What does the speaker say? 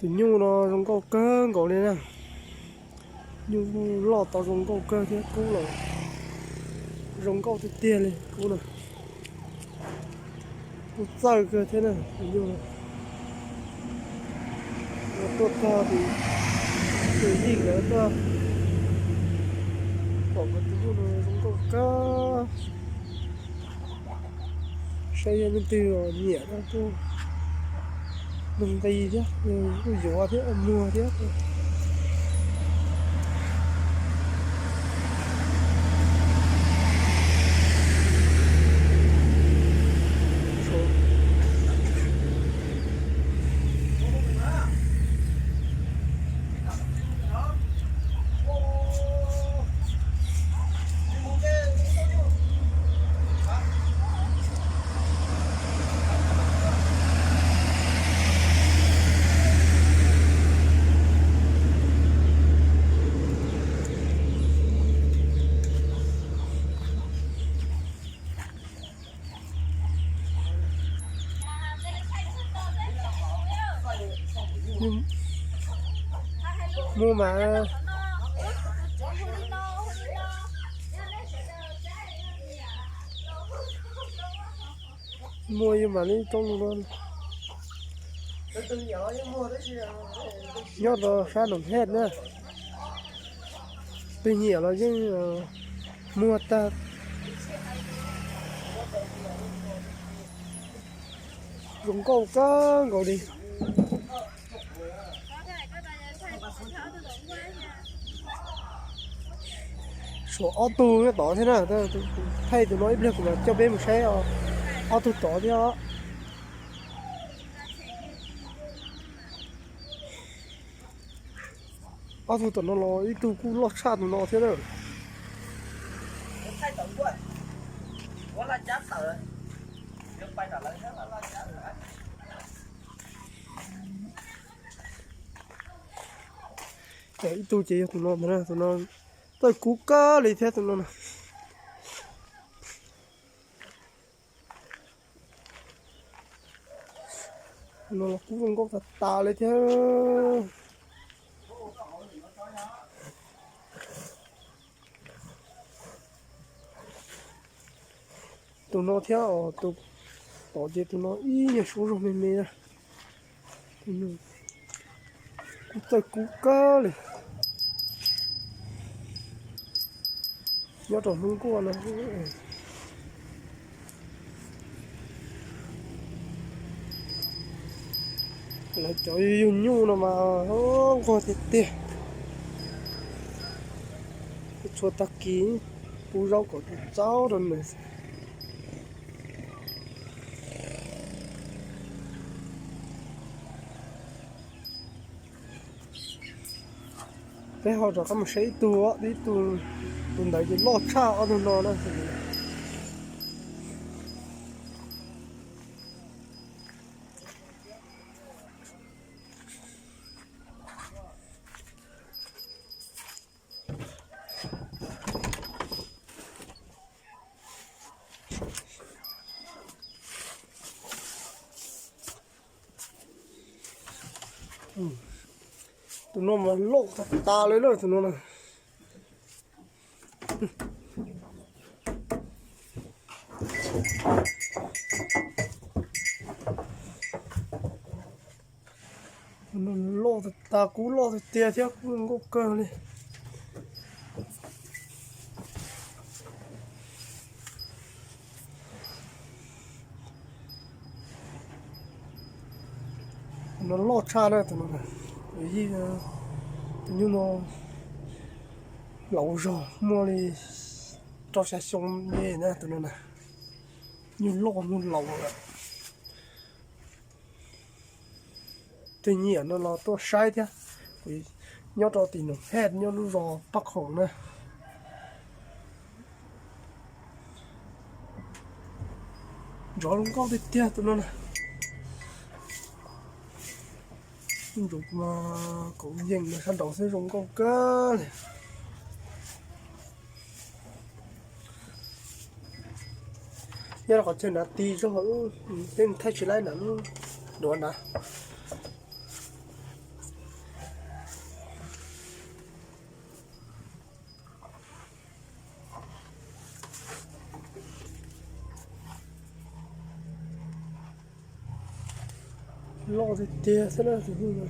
Tus nyuj no zoo nkauj kawg nkaus li na. Nyuj loj tau zoo nkauj kawg thiab kub los zoo nkauj tiag tiag li kub na. Kub txawj kawg thiab na tus nyuj no. Tuaj txog tus, tus yij nkawd tuaj pom nkawd tus nyuj no zoo nkauj kawg. Saib yog leej twg nyiam no tuaj nug nqi thiab, kuj yuav thiab muag thiab. Muaj mas. Muaj yog mam li rau lus no. Nyob rau sab Noom Hej na. Twg nyiam los yeej muag tag. Zoo nkauj kawg nkaus li. Tshuav ob tug tod thiab na, thaij tus no ib pliag kuv mam coj peb mus saib ob tug tod thiab. Ob tug tom no los ib tug kuj loj tshaj tus no thiab na. Ib tug ces yog tus no ntag na, tus no txawj kub kawg li thiab tus no na. Tus no los kub zoo nkauj tas tas li thiab. Tus no thiab os, tus tod ces tus no ib nyuag suab zog me me na. Kuj txawj kub kawg li. Nyob rau Hmoob Nkuaj no, lawv cov yug nyuj no mas nquag tiag tiag. Txhua tag kis pub zaub kom txaub rau nws. Peb ho rov qab mus saib ib tug, ib tug, tus ntawd ces loj tshaj ob tug no na. Tus no mas loj tas tas li na tus no na. Loj tas tas, kub loj tiag tiag thiab kub zoo nkauj kawg li. Tus no loj tshaj na tus no. Tus nyuj no laus zog muaj li rau xya xyoo li na tus no na. Nyuj loj nyuj laus lawm. Tus nyiam no los tuaj saib thiab. Kuv nyob rau tim Noom Hej nyob lub zos Paj Khoom na. Ntxov zoo nkauj tiag tiag tus no na. Ntxov mas kuv yeej sab nraud xwb zoo nkauj kawg li. Nyob rau qhov chaw nrad ti zog, peb mus thaij tsis laib nram lub duav nrad. Loj tiag tiag xwb na tus nyuj no.